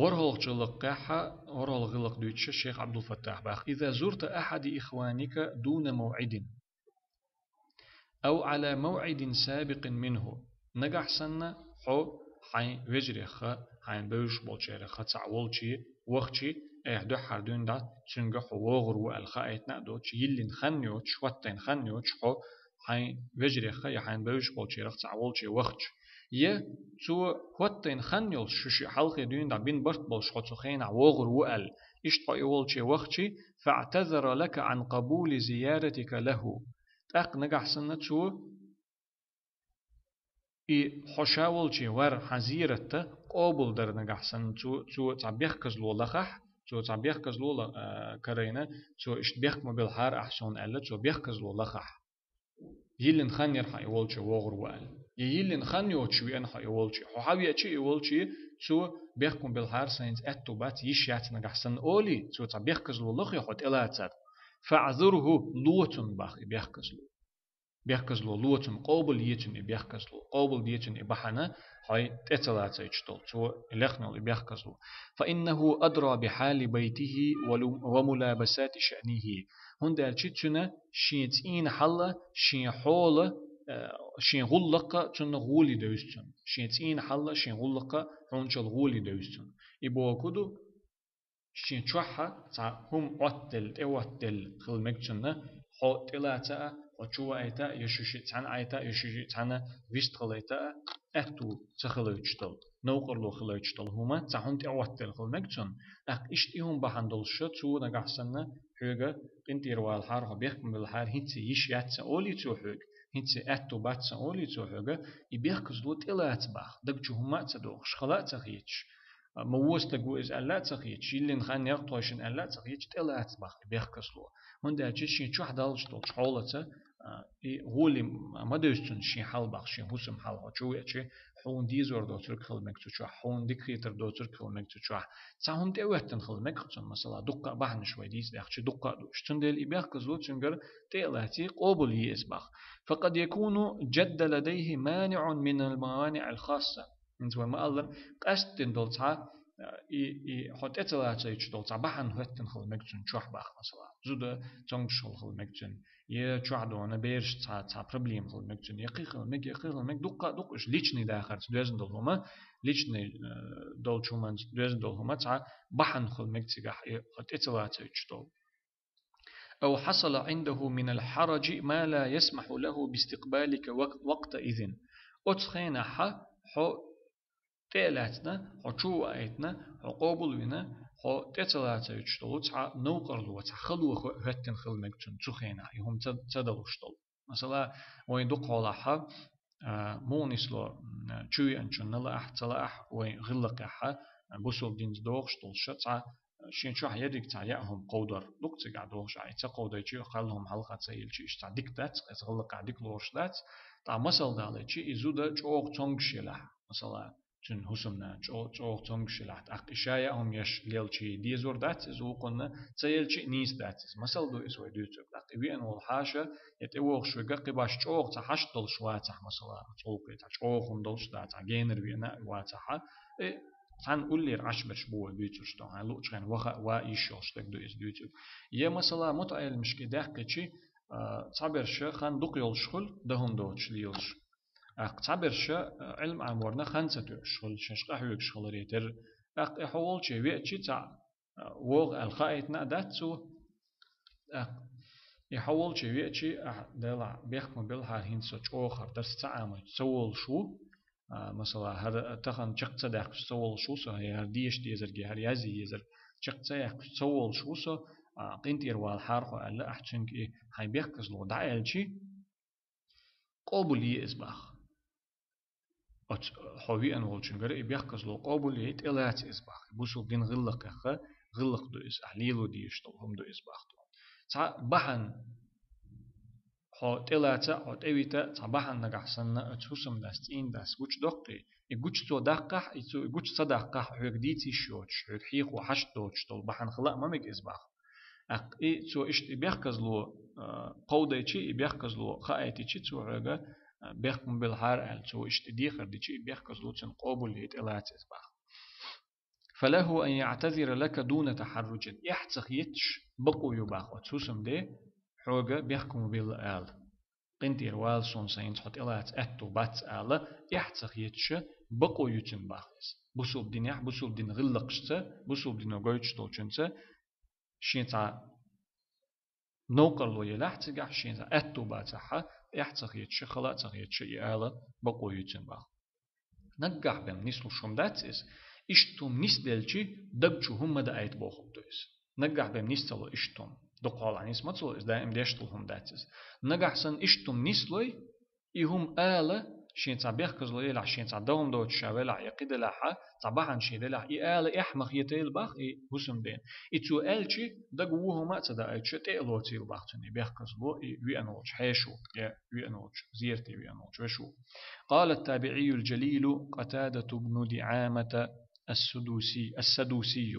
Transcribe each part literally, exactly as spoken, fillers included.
ВорхӀалгӀача гӀиллакхехьа, ворхӀалгӀа гӀиллакх дуьйцуш шейх Ӏабдул-Фаттах бах: «إذا زرت أحد إخوانك دون موعد أو على موعد سابق منه». Нагахь санна хьо хьайн вежарех, хьайна бевзаш болчарех цхьаъ волчу вахча, айхьа дуьххьара дуьйна дӀа цуьнга хьо вогӀур ву аьлла хаийтина а доцуш, йиллина хан йоцуш, хӀоттийна хан йоцуш хьо хьайн вежарех я хьайна бевзаш болчарех цхьаъ волчу вахча. Я цо хӀоттийна хан йолуш, шу шиъ хьалхе дуьйна дӀа бина барт болуш хьо цу хенахь вогӀур ву аьлла, иштта хьо и волчу вахча, «فاعتذر لك عن قبول زيارتك له». ТӀаккха нагахь санна цо и хьо ша волчу вар хьан зератта къобалдар нагахь санна цо, цо цхьа бехказло лахахь, цо цхьа бехказло ла-, а, карийна, цо иштта бехк ма белхьара ахь суна аьлла, цо бехказло лахахь. Йиллина хан яра хьан и волчу вогӀур ву аьлла. Я йиллина хан йоцуш веана хьо и волчу. Хьо хьан веача и волчу, цо бехк ма белхьара, сайнца аьтту бац, йиш яц нагахь санна олий, цо цхьа бехказло лахе хьо тӀелацар. «فاعذره», ло цунна бах и бехказло. Бехказло ло цунна, къобал е цунна и бехказло. Къобал де цунна и бахьана, хьо тӀе ца лацийча долу, цо лехна йолу и бехказло. «فإنه أدرى بحال بيته ولم-، وملابسات شأنه». ХӀунда аьлча цуьнан шен цӀийнан хьал, шен хьол, э, шен гӀуллакх цунна гӀоле девза цунна. Шен цӀийнан хьал, шен гӀуллакх хьуначул гӀоле девза цунна. И бохург ду, шен чохь цхьа хӀума Ӏоттаделла, тӀеӀоттаделла хила мега цунна, хьо тӀелаца а, хьо чу ваийта а, я шу шиъ цхьаьна Ӏайта а, я шу шиъ цхьаьна вистхилийта а, аьтту ца хилийтуш долу, новкъарло хилийтуш долу хӀума, цхьа хӀума тӀеӀоттаделла хила мега цунна. ТӀаккха иштта и хӀума бахьана долуш ша цо нагахь санна хьоьга къинтӀера валахьара, хьо бехк ма белхьара, хӀинцца йиш яц сан олий цо хьоьга, хӀинцца аьтту бац сан олий цо хьоьга, и бехказло тӀелаца бах, даг чу хӀума а ца дохуш, хала а ца хеташ. А, ма вон стаг ву иза аьлла а ца хеташ, йиллина хан яра тхойшинна аьлла а ца хеташ, тӀелаца бах и бехказло. ХӀунда аьлча шен чохь даллаш долчу хьолаца, а, и гӀоле ма девза цунна шен хьал бах, шен хӀусам хьал хьо чу веача, хьуна дезор доцург хила мега цу чохь, хьуна дика хетар доцург хила мега цу чохь. Цхьа хӀума тӀеоьттина хила мега цунна, масала, дуккха а бахьанаш вай дийца даьхча, дуккха а ду уьш. Цундела и бехказло цуьнгара тӀе а лаций, къобал е иза бах. «فقد يكون جد لديه مانع من الموانع الخاصة». ХӀинца вай ма-аллара, къаьсттина долу цхьа, а, и, и хьо тӀе ца лацийча долу цхьа бахьана хӀоьттина хила мега цунна чохь бах, масала. Зуда цомгуш хила, хила мега цунна. Я чохь дона бераш цхьа, цхьа проблема хила мега цунна. Я кхин хила мега, я кхин хила мега. Дуккха а ду-кх уьш личный дахарца доьзна долу хӀума, личный, э, долчу хӀуманца доьзна долу хӀума цхьа бахьана хила мега цигахь, и хьо тӀе ца лацийча долу. «أو حصل عنده من الحرج ما لا يسمح له باستقبالك وق-، وقتئذ». Оцу хенахь хьо тӀе а лаьцна, хьо чу а ваийтина, хьо къобал а вина, хьо тӀе ца лацийча долу цхьа новкъарло, цхьа хало хӀо-, хӀоьттина хила мега цунна цу хенахь, и хӀума ца, ца далуш долу. Масала, вайн дукха хьолахь, а, муха нисло, м, чу веанчунна лаахь, ца лаахь, вайн гӀиллакхехь, а, бусалба динца догӀуш долуш цхьа, а, шен чохь ерриг цхьа яа хӀума кховдар ду-кх цигахь догӀуш, а, и ца кховдайча, кхалла хӀума хьалха ца елча, иштта цхьа дика дац, иза гӀиллакхехь дика лоруш дац. Ткъа масал далийча, и зуда чӀогӀа цомгуш елахь, масала, цуьнан хӀусамнана чӀо-, чӀогӀа цомгуш елахь, тӀаккха и ша яа хӀума еш лелча дезор дац иза вукхунна, ца елча а нийса дац иза. Масал ду иза вай дуьйцург. ТӀаккха и веана волу хьаша, я тӀевогӀуш верг кхин башха чӀогӀа цхьа хьашт долуш вацахь, масала, цхьа гӀуллакхе цхьа чӀогӀа хӀума долуш дацахь, генара веана а вацахь, и цхьана уллера Ӏаш берш бу вай дуьйцурш, тхьайна луучу хенахь ваха а, ван а йиш йолуш стаг ду иза дуьйцург. Я, масала, мутаӀеллимашка даьккхича, а, цхьаберш хан дукха йолуш хуьлу, дан хӀума доцуш лелаш. ТӀаккха цхьаберш, а, Ӏилма Ӏаморна хан ца тоьуш хуьлу, шаьш къахьоьгуш хиларе терра. ТӀаккха и хьо волче веачи цхьаъ, а, вогӀу аьлла хаийтина а дац цо. ТӀаккха и хьо волче веачи, ахь, делахь, бехк ма белхьара, хӀинца со чӀогӀа хӀара дарс ца Ӏамойтуш ца волуш ву. А, масала, хӀара тахана чекх ца даьккхаш ца волуш ву со, я хӀара деша дезарг, я хӀара язъе езарг чекх ца яьккхаш ца волуш ву со, а, къинтӀера валахьара хьо аьлла, ахь цуьнга и хьайн бехказло дӀааьлчи, къобал е иза бах. Оцу хьо веана волчуьнгара и бехказло къобал е, тӀелаца иза бах. Бусалба дин гӀиллакхех гӀиллакх ду иза, ахь лело дезаш долу хӀума ду иза бах тхуна. Цхьа бахьана хьо тӀелаца а, хьо тӀевита а, цхьа бахьана нагахь санна оцу хӀусамдас, цӀийндас гучудоккхий, и гучу цо даккхахь, и цо и гучу ца даккхахь, хьоьга дийца йиш йоцуш, хьоьга хьехо хьашт доцуш долу бахьана хила а ма мега иза бах. ТӀаккха и цо иштта и бехказло, а, кховдайчи, и бехказло хаийтичи цо хьоьга, а, бехк ма белхьара аьлла, цо иштта и дехар дичи, и бехказло цуьнан къобал е, тӀелаца иза бах. فله أن يعتذر لك دون تحرج. Эхь ца хеташ бакъо ю бах оцу хӀусамде, хьога бехк ма билла ала. КъинтӀера вала суна, са хӀинца хьо тӀелаца аьтту бац ала, эхь ца хеташ бакъо ю цуьнан бах иза. Бусулба динехь, бусулба динан гӀиллакхашца, бусулба дино гойтуш долчуьнца шен цхьа новкъарло елахь цигахь, шен цхьа аьтту бацахьа, эхь ца хеташ, хала а ца хеташ и ала бакъо ю цуьнан бах. Наггахь бен нислуш хӀума дац иза, иштта хӀума нисделчи, даг чу хӀума ма даийта бохург ду иза. Наггахь бен нис ца ло иштта хӀума. Дукха хьолахь нис ма ца ло иза, даим деш долу хӀума дац иза. Нагахь санна иштта хӀума нислой, и хӀума ала, шен цхьа бехказло елахь, шен цхьа догӀма доцуш ша велахь, я кхидӀа делахь, цхьа бахьана шен делахь, и ала эхь ма хетийла бах и хӀусамдена. И цо аьлчи, дага вон хӀума а ца даийтуш, тӀе а лоцийла бах цунна и бехказло, и веана волчу хьешо, я веана волчу, зерате веана волчу вешо. قال التابعي الجليل قتادة بن دعامة السدوسي، السدوسي.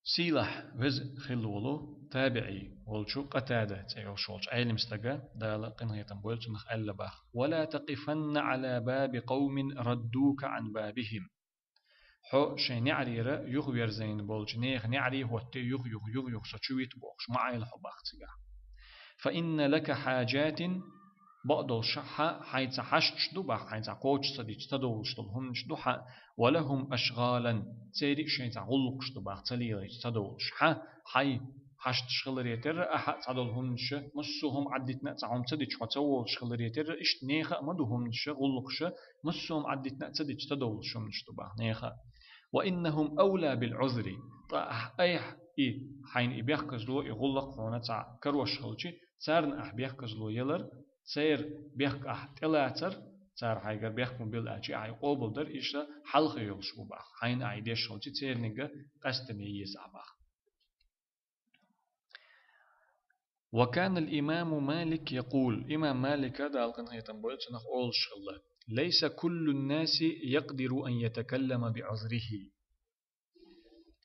Сийлахь веза хилла волу, табиӀий волчу Къатада цӀе йолуш волчу Ӏелам стага, Дала къинхетам бойла цунах, аьлла бах: «ولا تقفن على باب قوم ردوك عن بابهم». Хьо шайн неӀарера юхаверзийна болчу нехан неӀарий хӀотте, юха-юха, юха-юха со чу вита бохуш, ма Ӏайла хьо бах цигахь. «فإن لك حاجات», бакъдолуш хьан, хьайн цхьа хьашташ ду бах, хьайн цхьа кхочуш ца дича ца довлуш долу хӀуманаш ду хьан, «ولهم أشغالا», церан а шайн цхьа гӀуллакхаш ду бах, ца лелийча ца довлуш. Хьан, хьайн хьашташ хиларе терра, ахьа а цхьадолу хӀуманаш, массо а хӀума Ӏаддитина а цхьа хӀума ца дича хьо ца волуш хиларе терра, иштта нехан а ма ду хӀуманаш, гӀуллакхаш, массо а хӀума Ӏаддитина а ца дича ца довлуш хӀуманаш ду бах нехан а. «وإنهم أولى بالعذر». Ткъа ахь айхьа и, хьайна и бехказло, и гӀуллакх хьуна цхьа карош хилчи, царна ахь бехказло елар, церан бехк ахь тӀелацар, цара хьайгара бехк ма билла аьлчи, ахь и къобалдар, иштта хьалха йолуш бу бах, хьайна ахь и деш хилчи, церниг а къаьстаме еза ахь бах. «وكان الإمام مالك يقول», имам Малика, Дала къинхетам бойла цунах, олуш хилла: «ليس كل الناس يقدر أن يتكلم بعذره».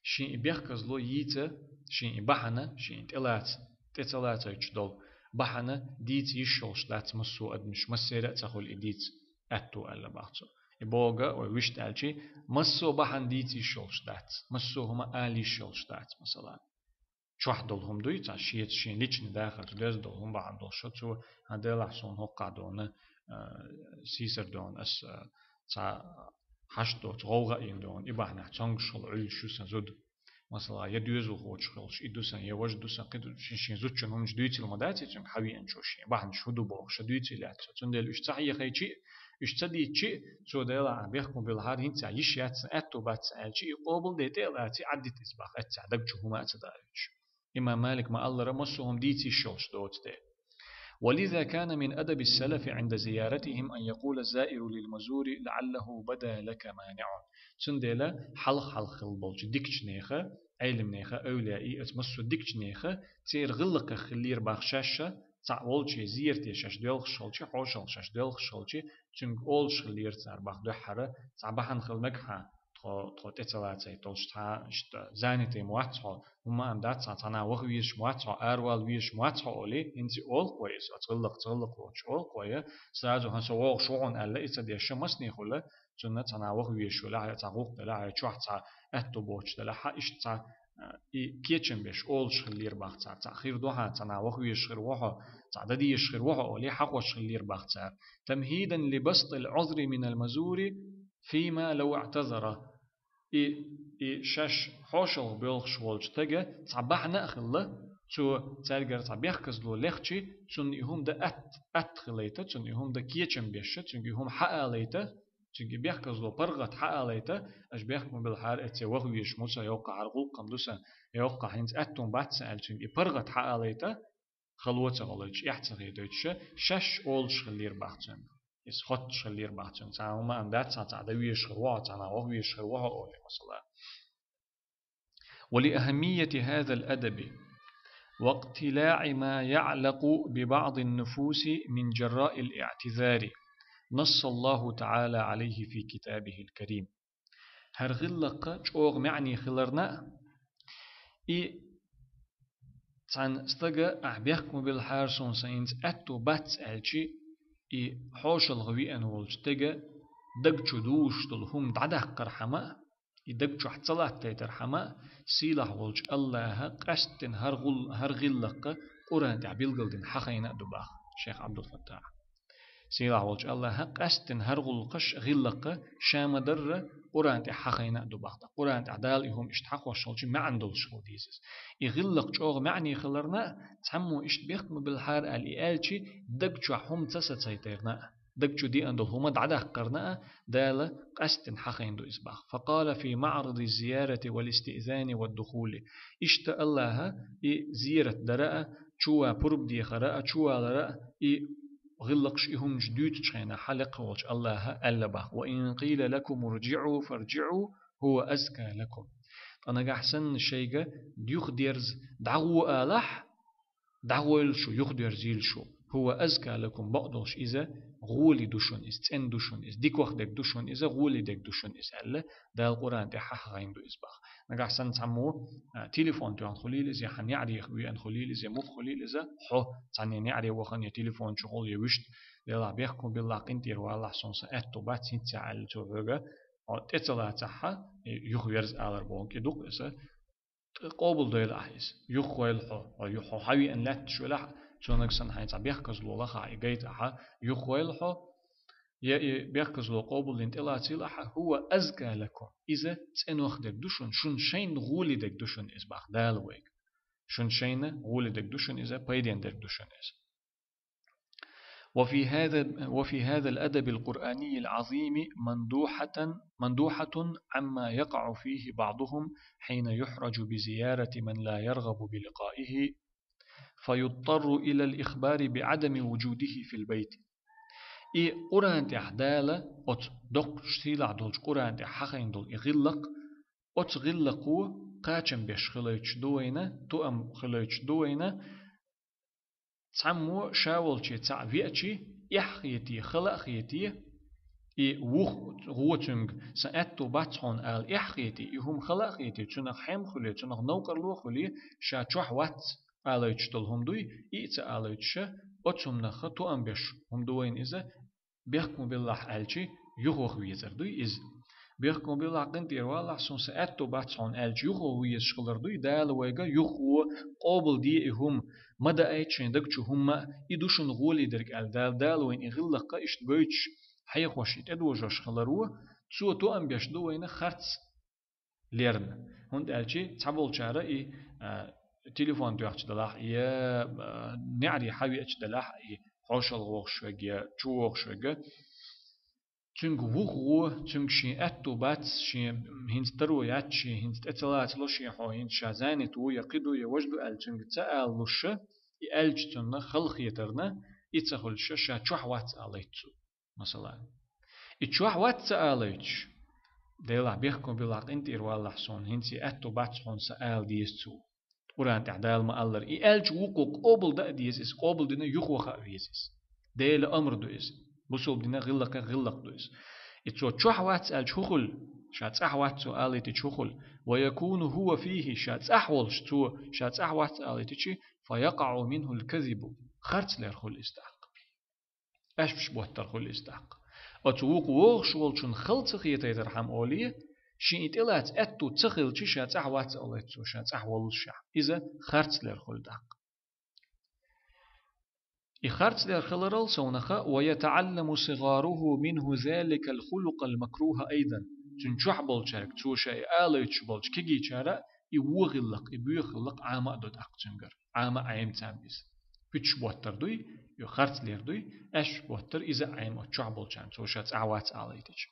Шен и бехказло йийца, шен и бахьана, шен и тӀелаца, тӀе ца лацойтуш долу бахьана дийца йиш йолуш дац массо а адамаш, массеран а ца хуьлу и дийца аьтту, аьлла бах цо. И бохург вай вуьшта аьлчи, массо а бахьана дийца йиш йолуш дац, массо а хӀума ала йиш йолуш дац, масала. Чохь долу хӀума дуй, цхьа шеца шен личный дахарца доьзна долу хӀума бахьана долуш, цо: «ХӀан, делахь суна хӀокхахь дона, а, сийсар дона, ас, а, цхьа хьашт доцу гӀовгӀа а йина дона, и бахьанехь цомгуш хила Ӏуьллуш ю сан зуда». Масала, я доьзалхочух йолуш и ду сан, я важа ду сан, кхидӀа шен, шен зудчун хӀуманаш дуьйцийла ма дац и цуьнга хьан веанчо, шен бахьанаш хӀун ду бохуш, дуьйцийла яц цо. Цундела уьш ца хьехийчи, уьш ца дийцчи, цо: «Делахь, бехк ма билла, хӀара хӀинца йиш яц сан, аьтту бац сан», аьлчи, и къобалде тӀе а лаций, Ӏаддита иза бах, эццехь даг чу хӀума а ца даийтуш. Имам Малик ма-аллара, массо а хӀума дийца йиш йолуш доцу де. «ولذا كان من أدب السلف عند زيارتهم أن يقول الزائر للمزور لعله بدا لك مانع». Цундела хьалха-хьалха хилла болчу дикачу неха, Ӏелам неха, эвлияий, оцу массо а дикачу неха, церан гӀиллакхах хиллера бах шаьш, цхьаъ волчу зерате шаьш доьлхуш хилчи, хьошалгӀа шаьш доьлхуш хилчи, цуьнга олуш хиллера цара бах дуьххьара, цхьа бахьана хила мега хьан, тхо, тхо тӀе ца лацайта долуш, цхьа иштта занятый ма вац хьо, хӀумма а дац хьан, цхьанхьа ваха везаш ма вац хьо, аравала везаш ма вац хьо олий, хӀинца а олу-кх вай иза, оцу гӀиллакх-, цу гӀиллакх воцуш олу-кх вай, сразу хьан со вогӀуш ву хьуна аьлла, и ца деш масане хуьлу, цунна цхьанхьа ваха везаш велахь, я цхьа гӀуллакх делахь, я чохь цхьа аьтту боцуш делахь, хьан иштта цхьа, а, и кечам беш олуш хиллера бах цара, цхьа хир ду хьан, цхьанхьа ваха везаш хир ву хьо, цхьа дан дезаш хир ву хьо олий, хьахош хиллера бах цара. «تمهيدا لبسط العذر من المزور فيما لو اعتذر». И, и шаьш хьошалгӀа боьлхуш волчу стага цхьа бахьана а хилла, цо цаьргара цхьа бехказло лехчи, цунна и хӀума дан атта, атта хилийта, цунна и хӀума дан кечам беш, цуьнга и хӀума хьаалайта, цуьнга и бехказло, паргӀат хьаалайта, аша бехк ма билла, хӀара эцце ваха везаш ву сан, я хӀокхахь хӀара гӀуллакх-м ду сан, я хӀокхахь хӀинца аьтту-м бац сан аьлла, цуьнга и паргӀат хьаалайта, хало ца хилийтуш, эхь ца хетийтуш, шаьш олуш хиллера бах цуьнга. Иза хоттуш хиллера бах цуьнга. Цхьа хӀумма а дац хьан, цхьа дан везаш хир ву хьо, цхьанхьа ваха везаш хир ву хьо олий, масала. «ولأهمية هذا الأدب واقتلاع ما يعلق ببعض النفوس من جراء الاعتذار نص الله تعالى عليه في كتابه الكريم». ХӀара гӀиллакх чӀогӀа маьӀне хиларна а, и цхьана стага ахь бехк ма билла, хӀара суна сан хӀинца аьтту бац аьлчи, и хьошалгӀа веана волчу стага даг чу дузуш долу хӀума дӀадаккхархьама а, И даг чохь ца латтайтархьама, сийлахь волчу Аллаха къаьсттина хӀара гӀул-, хӀара гӀиллакх Къуръан тӀехь билгалдина хьахайна а ду бах шайх Ӏабдул-Фаттахь. Сийлахь волчу Аллаха къаьсттина хӀара гӀуллакхаш, гӀиллакх ша ма-дарра Къуръан тӀехь хьахайна а ду бах. Къуръан тӀехь Дала и хӀума иштта хьахош хилча, маьӀна долуш хила деза иза. И гӀиллакх чӀогӀа маьӀне хиларна а, цхьаммо иштта бехк ма биллахьара аьлла и аьлчи, даг чохь хӀума ца сацайтарна а, даг чу деана долу хӀума дӀадаккхарна а, Дала къаьсттина хьахайна ду иза бах. فقال في معرض الزيارة والاستئذان والدخول. Иштта Аллаха и зиярат дара а, чуван пурба дехара а, чувалара а, и гӀиллакхаш, и хӀуманаш дуьйцучу хенахь лекха волчу Аллаха аьлла бах: وإن قيل لكم ارجعوا فارجعوا هو أزكى لكم. Ткъа нагахь санна шайга юхадерза дӀагӀо алахь, дӀагӀойла шу, юхадерзийла шу. هو أزكى لكم, бакъдолуш иза гӀоли ду шуна иза, цӀена ду шуна иза, дикох дерг ду шуна иза, гӀоли дерг ду шуна иза аьлла, Дала Къуръан тӀехь хьахайна ду иза бах. Нагахь санна цхьаммо, а, телефон тоьхна хуьлийла иза, я хьан неӀаре веана хуьлийла иза, я муха хуьлийла иза, хьо цхьанне неӀаре вахана, я телефон чу хуьлу, я вуьшта, делахь бехк ма биллахь, къинтӀера валахь, суна сан аьтту бац хӀинца аьлла цо хьоьга, хьо тӀе ца лацахьа, юхаверза алар боху кӀи ду-кх иза, къобалдойла ахьа иза. Юххойла хьо, хьо, хьо хьан веана лаьтташ велахь, цунах санна хьайн цхьа бехказло лахахь, и гайта ахьа, юххойла хьо, я и бехказло къобалдина тӀелацийла ахьа, هو أزكى لكم. Иза цӀенох дерг ду шуна, шуна шайна гӀоли дерг ду шуна иза бах Дала вайга. Шуна шайна гӀоли дерг ду шуна иза, пайден дерг ду шуна иза. وفي هذا، وفي هذا الأدب القرآني العظيم مندوحة، مندوحة عما يقع فيه بعضهم حين يحرج بزيارة من لا يرغب بلقائه، فيضطر إلى الإخبار بعدم وجوده في البيت. И Къуръан тӀехь Дала, оцу доккхачу сийлахь долчу Къуръан тӀехь хьахайна долу и гӀиллакх, оцу гӀиллакхо кхачам беш хилайташ ду вайна, тоам хилайташ ду вайна, цхьаммо ша волче цхьаъ веачи, эххетий, хала а хетий, и вуха гӀо цуьнга, сан аьтту бац хьуна ала эххетий, и хӀума хала а хетий, цунах хьем хуьлий, цунах новкъарло хуьлий, ша чохь вац алайташ долу хӀума дуй, и а ца алайташа, оцу хӀуманах тоам беш хӀума ду вайна иза, бехк ма биллахь аьлчи, юхаваха везар дуй иза. Бехк ма биллахь, къинтӀера валахь, суна сан аьтту бац хьуна аьлчи, юхаваха везаш хилар дуй, Дала вайга юхаво, къобалде и хӀума, ма даайта шайн даг чу хӀумма а, и ду шуна гӀоле дерг аьлла Дала, Дала вайна и гӀиллакх иштта гойтуш, хьехош, и тӀедожош хиларо, цо тоам беш ду вайна харц лерна. ХӀунда аьлча цхьаболчара и, а, телефон тоьхча далахь, я, а, неӀаре хьан веача далахь, и хьошалгӀа вохуш верг, я чу вохуш верг, цуьнга вуха гӀо, цуьнга шен аьтту бац, шен хӀинца таро яц, шен хӀинца тӀе ца лацало, шен хьо хӀинца ша занят ву, я кхин ду, я важа ду аьлла, цуьнга ца алалуша, и аьлча цунна хала хетарна, и ца хуьлуша, ша чохь вац алайта цо. Масала, и чохь вац ца алайташ, Делахь бехк ма биллахь, къинтӀера валахь суна, хӀинца и аьтту бац хьуна сан ала деза цо. Къуръан тӀехь Дала ма-аллара, и аьлча вукхо къобалдан а деза иза, къобалдина юхаваха а веза иза. Делан амр ду иза. Бусалба динан гӀиллакхех гӀиллакх ду иза. И цо чохь вац аьлча хӀун хуьлу? Ша цӀахь вац цо алийтича хӀун хуьлу? ويكون هو فيه, ша цӀахь волуш цо, ша цӀахь вац алийтичи, فيقع منه الكذب. Харцлер хуьлу иза тӀаккха. Аьшпаш боттар хуьлу иза тӀаккха. Оцу вукху вогӀуш волчун хала ца хетайтархьама олий, шен и тӀелаца аьтту ца хилча, ша цӀахь вац алайта цо, ша цӀахь воллушехь. Иза харцлер хуьлу тӀаккха. И харцлер хиларал совнаха, ويتعلم صغاره منه ذلك الخلق المكروه أيضا. Цуьнан чохь болчаьрга, цо ша и алайташ болчу кегийчара, и вогӀиллакх, и боьхаллакх Ӏама а до тӀаккха цуьнгара. Ӏама а Ӏема царна иза. Пуьташ боттар дуй, и харцлер дуй, аьшпаш боттар, иза а Ӏема оцу чохь болчарна, цо ша цӀахь вац алайтича.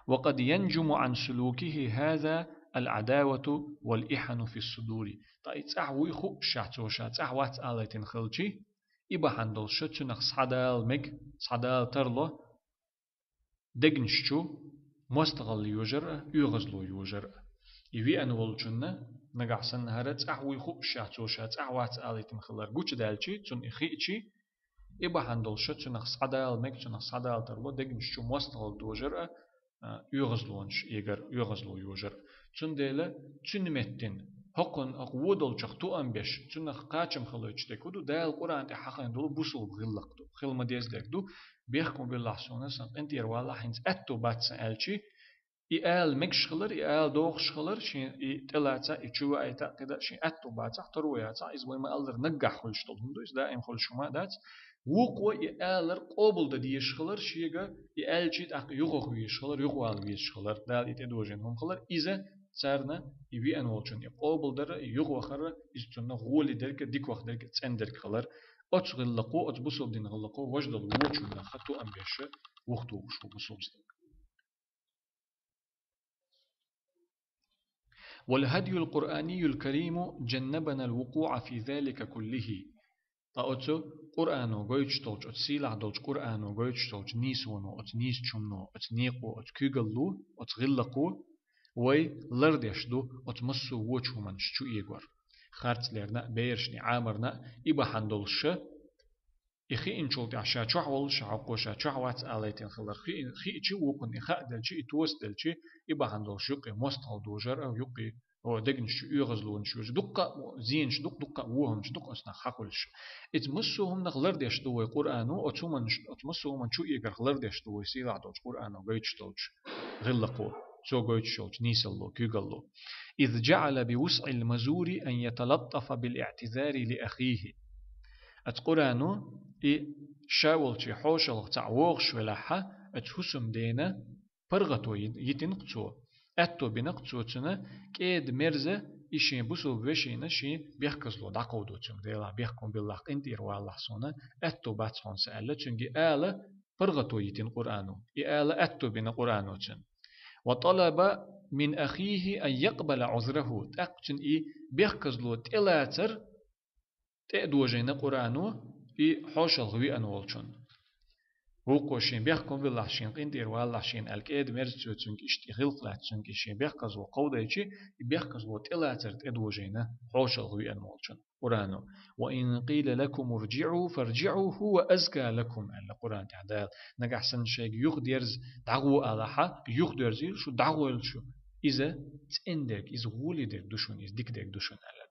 وقد ينجم عن سلوكه هذا العداوة والإحن في الصدور. Ткъа и цӀахь вуй хуъушехь, цо ша цӀахь вац алайтина хилчи, и бахьана долуша цуьнах схьадала мега, схьадала тарло, дегнаш чу мостагӀалла йожар а, оьгӀазло йожар а. И веана волчунна, нагахь санна хӀара цӀахь вуй хуъушехь, цо ша цӀахь вац алийтина хилар гучудаьлчи, цунна и хиъчи, и бахьана долуша цуьнах схьадала мега, цунах схьадала тарло, дегнаш чу мостагӀалла дожар а, а, оьгӀазлонаш эгар, оьгӀазло йожар а. Цундела цуьнан меттина, хӀокхунна, хӀокху вон долчух тоам беш, цунах кхачам хилийташ дерг хӀун ду, Дала Къуръан тӀехь хьахийна долу бусалба гӀиллакх ду, хила ма-дезза дерг ду, бехк ма биллахь суна, сан къинтӀера валахь, хӀинца аьтту бац сан аьлчи, и ала мегаш хилар, и ала догӀуш хилар, шен и тӀелаца, и чу ваита, кхида шен аьтту бацахь, таро яцахь, иза вай ма-аллара наггахь хуьлуш долу хӀума ду, иза даим хуьлуш хӀума дац. Вукхо и алар къобалдан дезаш хилар, шега и аьлчи тӀаккха юхаваха везаш хилар, юхавала везаш хилар, Дала и тӀедожийна хӀума хилар, иза царна и веана волчун и къобалдара, и юхавахара, иза цунна гӀоли дерг, дикаваха дерг, цӀена дерг хилар. Оцу гӀиллакхо, оцу бусалба дина гӀиллакхо, важдал вочунна ха тоам беша, вухтухуш ву бусалба стаг. والهدي القرآني الكريم جنبنا الوقوع في ذلك كله. Ткъа оцу Къуръано гойтуш долчу, оцу сийлахь долчу Къуръано гойтуш долчу нийсоно, оцу нийсачу хӀумано, оцу некъо, оцу куьйгалло, оцу гӀиллакхо вай лардеш ду оцу массо а вочу хӀуманаш чу эгор. Харцлерна а, берашна а, Ӏамарна а, и бахьана долуш ша, и хиъначул тӀаьхьа ша чохь волуш, ша хьокхо ша чохь вац алайтина хилар хи-, хиъча, вукхунна и хаа делчи, и тоса делчи, и бахьана долуш юккъе мостагӀалла дожар а, юккъе, о, дегнаш чу оьгӀазлонаш вуьжа, дуккха а зенаш дукха, дуккха а вохамаш дукха оцу нах хьакхуьлуш. Иза массо а хӀуманах лардеш ду вай Къуръано, оцу хӀуманаш, оцу массо а хӀуман чу эгарх лардеш ду вай сийлахь долчу Къуръано гойтуш долчу гӀиллакхо, цо гойтуш йолчу нийсалло, куьйгалло. إذ جعل بوسع المزور أن يتلطف بالاعتذار لأخيه. Оцу Къуръано и ша волчу хьошалгӀа цхьаъ вогӀуш велахьа, оцу хӀусамдена паргӀато йи-, йитина-кх цо, аьтто бина-кх цо цуьнан кӀеда-мерза и шен бусалба вешина шен бехказло дӀакховдо цуьнга, Делахь бехкам биллахь, къинтӀера валалахь суна, аьтто бац хьуна сан аьлла, цуьнга и ала паргӀато йитина Къуръано, и ала аьтто бина Къуръано цуьнан. وطلب من أخيه أن يقبل عذره, тӀаккха цуьнан и бехказло тӀелацар тӀе а дожийна Къуръано и хьошалгӀа веана волчун. Вукхо шен бехкам биллахь, шен къинтӀера валалахь шена аьлла, кӀеда-мерза цо цуьнга иштта и гӀиллакх лаьцна цуьнга и шен бехказло кховдайчи, и бехказло тӀелацар тӀедожийна хьошалгӀа веана волчун Къуръано. وإن قيل لكم ارجعوا فارجعوا هو أزكى لكم, аьлла Къуръан тӀехь Дала. Нагахь санна шайга юхадерза дӀагӀо алахьа, юхадерзийла шу, дӀагӀойла шу. Иза цӀена дерг, иза гӀоли дерг ду шуна, иза дика дерг ду шуна аьлла.